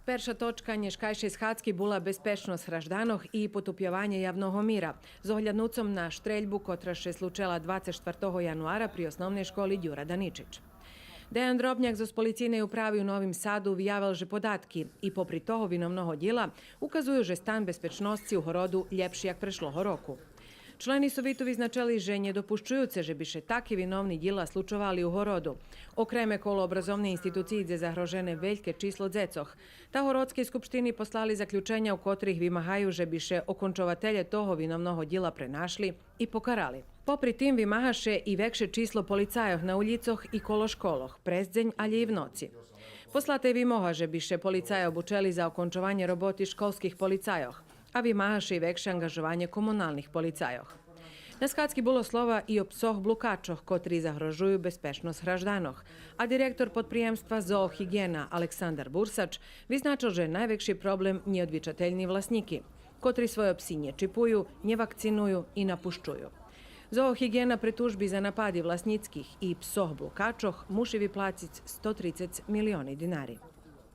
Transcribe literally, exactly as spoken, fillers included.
Перша точка нєшкайшей схадзки була безпечносц гражданох и потупйованє явного мира, з огляднуцом на штрельбу котра ше случела двацец штвартого януара при Основней школи Дюра Даничич. Деян Дробняк зоз Полицийней управи у Новим Саду вявел же податки и попри того виновного дїла указую же стан безпечносци у городzu лєпши як прешлого року. Члени Совиту визначели же нєдопущуюце же би ше таки виновни дїла случовали у городzu. Окреме коло образовней институциї дзе загрожене вельке число дзецох, та Городскей скупштини послали заключеня у котрих вимагаю же би ше окончователє того виновного дїла пренашли и покарали. Попри тим вимага ше и векше число полицайох на улїцох и коло школох, през дзень, алє и в ноци. Послате вимога же би ше полицайо обучели за окончованє роботи школских полицайох, а вимага ше и векше анґажованє комуналних полицайох. На схадзки було слова и о псох блукачох, котри загрожую безпечносц гражданох, а директор подприємства Зооґиґиєна Александар Бурсач визначел же найвекши проблем нєодвичательни власнїки, котри свойо пси нє чипую, нє вакциную и напущую. Зооґиґиєна пре тужби за напади власнїцких и псох блукачох муши виплациц сто трицец милиони динари.